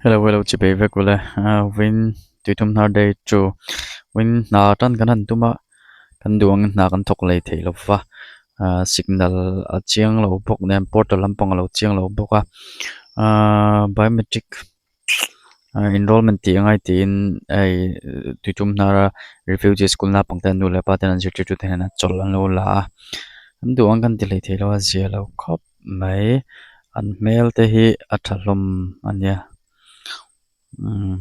Hello hello chipei vek ule vawiin tuithum hnar day chu vawiin hna tan kan han tum a kan duh angin hna kan thawk lei thei lo va ahh signal a chiang lo bawk nen portal lampang a lo chiang lo bawk a ahh biometric enrollment tih angai tiin hei tuithum hnara refugee school naupang te an nu leh pa ten an zirtirtu te hnenah chawlh an lo la a an duh ang kan ti hlei thei lo a zia lo khawp. Mai an hmel te hi a tha hlawm a nia umm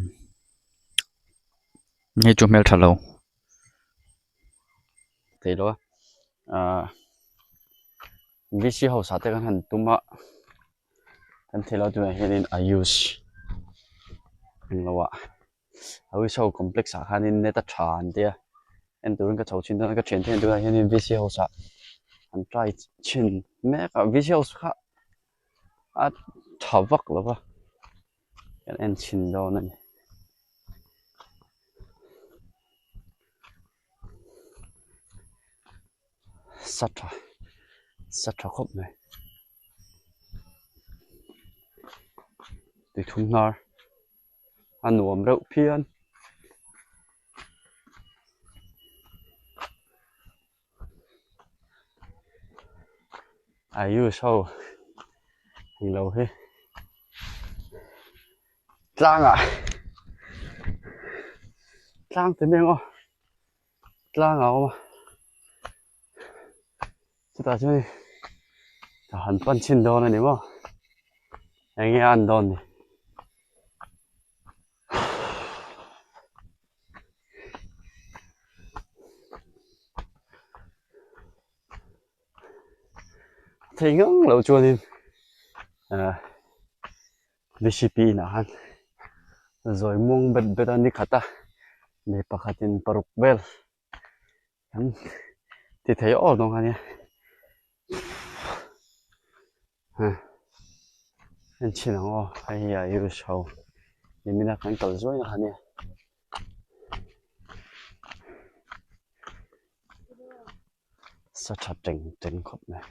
hei chu hmel tha lo thei lo a ahh V C house ah te kan han tum a kan thei lo tunah hianin ayush englo ah ayush ho complex ah khanin net a tha an tia en turin ka chho chhin dawn a ka thiante hian tunah hianin V C house ah an try chhin mek a V C house kha a tha vak lo va kan en chhin dawn a ni. Sa tha sa tha khawp mai tui thum hnar. A nuam reuh phian. Ayush ho englo hi tlangah tlang te mai ang aw tlangah a awm a chutah chuan ka han pan chhin dawn a ni maw eng nge a an dawn ni. Thei ngang lo chuanin ahh V C P inah khan zawi muang bet bet a ni khat a mi pakhatin paruk vel an ti thei aw dawn kha nia en chhin ang aw hei hi a use ho nimin a kan kal zuai na kha nia. Sa tha teng teng khawp mai.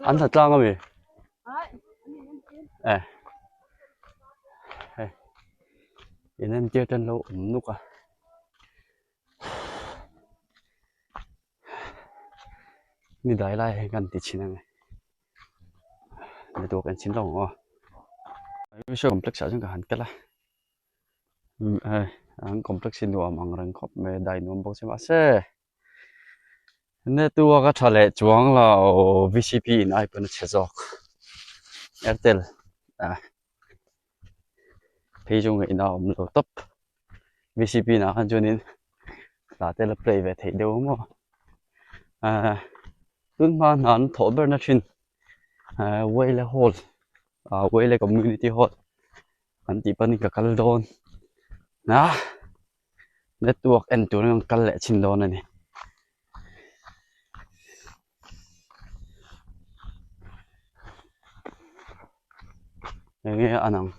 An tha tlang ami? Eh. Hei. In entir ten lo awm nuk a. Ni dai lai hian kan ti chhin ang e. Network en chhin lo ang aw. Complex ah chuan ka han tel a. Hei an complex hi nuam ang reng khawp mai a dai nuam bawk si mahse network a tha leh chuang lo V C P in ai pawn a chhe zawk airtel ah phei chu ngaihna a awm lo tawp V C P inah khan chuanin hla te la play ve theih deuh ang maw ah tun hma hna an thawh ber na thin ah Wele hall ah Wele community hall. An tih panin ka kal dawn a network en turin an kal leh chhin dawn a ni. Enge a nang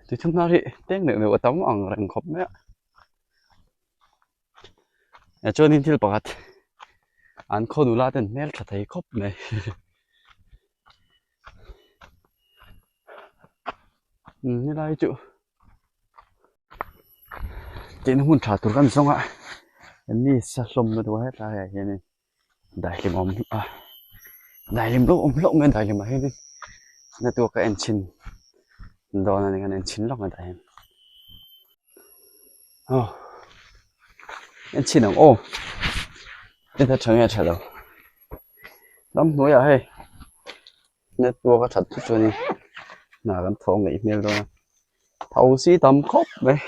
ti thum hnar hi teng neuh neuh a tam ang reng khawp mai a. Chuanin thil pakhat an khaw nula ten hmel tha thei khawp mai helai chu tin hun tha tur kan zawng a mi sa hlawm lutuk a hetlai ah hianin daihlim awm a daihlim hlauh awm hlauh mai a daihlim ah hianin network a en chhin dawn a ni kan en chhin lawk a tah hian. Aw en chhin ang aw en a tha nge a tha lo ramhnuaiah hei network a that thut chuanin hna kan thawh ngeih hmel dawn a tho si tam khawp mai.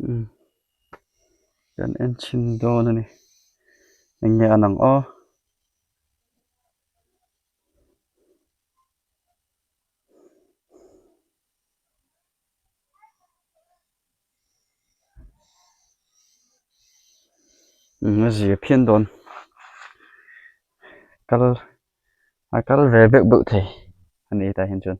Umm kan en chhin dawn a ni eng nge a lang aw. A zir phian dawn kal a kal ve beuh beuh thei a ni tah hian chuan.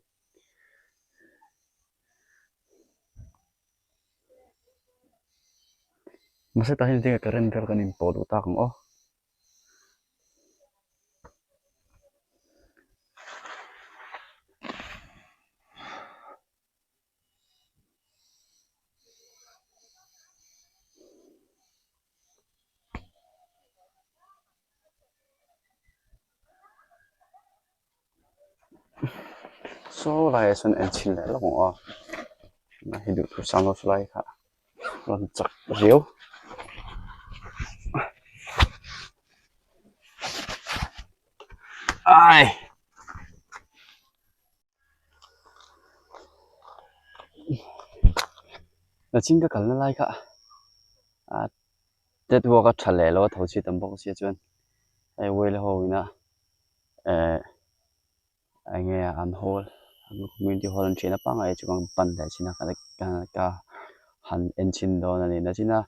Mahse tah hian engtin nge current vel kan inpawh duh tak ang aw. Saw laiah sawn en chhin leh lawk ang aw hei duhthusam lo saw lai kha rawn chak riau. Ai. Nachin ka kalna lai kha ah network a tha leh lo a tho chhi tam bawk sia chuan hei whale ho ina eh eng nge an hall an community hall an thian apangai chu kan pan leh chin a ka han en chhin dawn a ni nachin a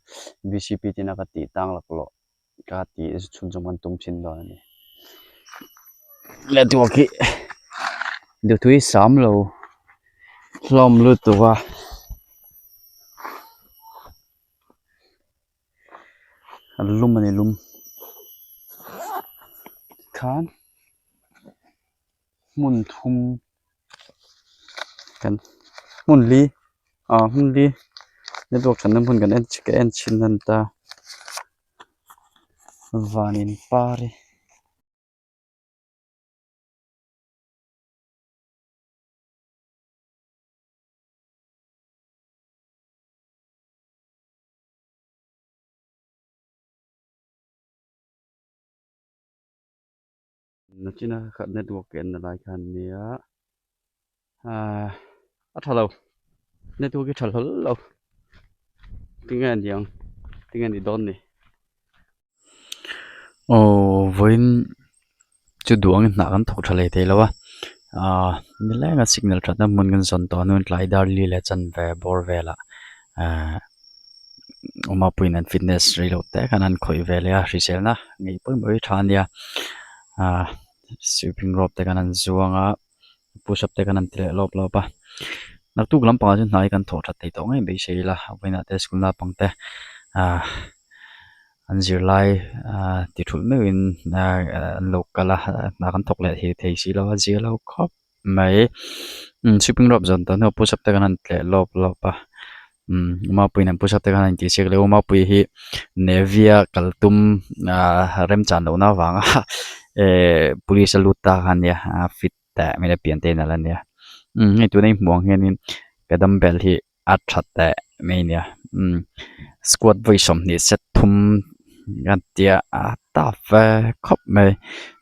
V C P ten a ka tih tang laklawh. Ka tih chhun zawng kan tum thin dawn a ni. Network hi duhtui sam lo hlawm lutuk a. A lum a ni lum khan hmun thum kan hmun li ah hmun li network thatna hmun kan en ka en chhin a ni ta van in par hi. Nachina kha network ka enna lai khan nia ahh a tha lo network hi tha hlawl lo tinge a niang tinge a nih dawn ni. Aw vawiin chu duh angin hnah kan thawk tha leh thei lo a ahh nileng a signal thatna hmun kan zawn tawh hnuin tlai dar li leh chanve bawr velah ahh Umapuiin an fitness rei loh te khan an khawih ve leh a hriselna ngei pawimawh hi tha a nia ahh sweeping rope te khan an zuang a push up te khan an ti leh lawp lawp a naktuk lampangah chuan hnai kan thawh that thei tawh ngei beisei ila vawiinah te school naupang te ahh an zirlai ahh ti thulh meuhin ahh an lo kal a hna kan thawk leh thei si lo a zir lo khawp. Mai umm sweeping rope zawn tawh hnuah push up te kan han tleh lawp lawp a umm Mapuiin an push up te khan a intihsiak leh Mapuii hi navy a kal tum ahh remchan lohna avanga ehh police a lut ta kha a nia a fit teh mai a pian te in a la nia umm hei tuna i hmuh ang hianin ka dumbbell hi a tha teh mai a nia umm squat vawi 20 set thum a tia a tough ve khawp mai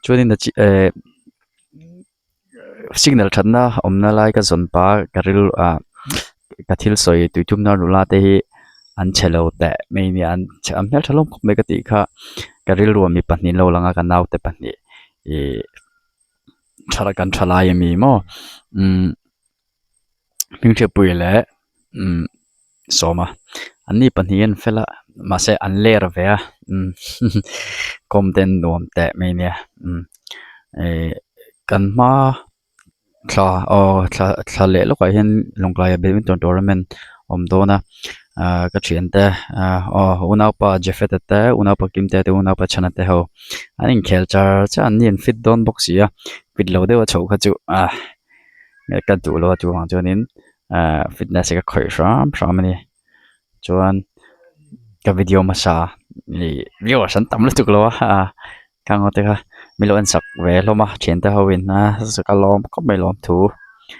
chuanin a chi ehh. Signal thatna awmna lai ka zawn pah a ka ril ah ka thil sawi tui tumna nula te hi an chhe lo teh mai nia an an hmeltha hlawm khawp mai ka tih kha ka rilru ah mi pahnih an lo lang a ka naute pahnih ihh tha kan tha lai ami maw umm Hmingchhiatpui leh umm Sawma an ni pahnih an fel a mahse an ler ve a umm kawm te an nuam teh mai nia umm ih kan hma thla aw thla thla leh lawkah hian Lawngtlaiah badminton tournament a awm dawn a ah ka thiante ah aw unaupa Jafet-a te unaupa Kimtea te unaupa Chhana te ho an inkhel char char an ni an fit dawn bawk si a fit lo deuh a chhoh kha chu ah. Ka duh lo a chu vang chuanin ahh fitness hi ka khawih hram hram a ni chuan ka video hmasa ih viewers an tam lutuk lo a ah khang ho te kha min lo en sak ve hlawm a thiante ho in a ka lawm khawp mai lawm thu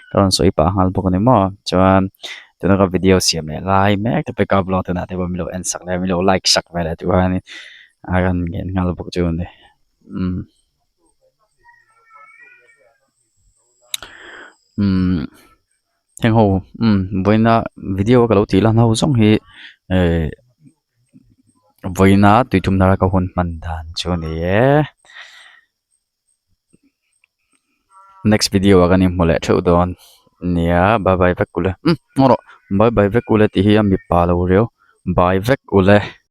ka rawn sawi pah nghal bawk a ni maw chuan tuna ka video siam leh lai mek te pawh ka upload hunah te pawh min lo en sak leh min lo like sak ve leh tur a ni a rawn ngen nghal bawk chu a ni umm. Umm heng ho umm vawiina video a ka lo tih lan ho zawng hi eh vawiina tui tum nara ka hun hman dan chu a ni e next video ah kan inhmu leh theuh dawn nia bye bye vek ule umm ngaw rawh bye bye vek ule tih hi a mipa lo riau bye vek ule.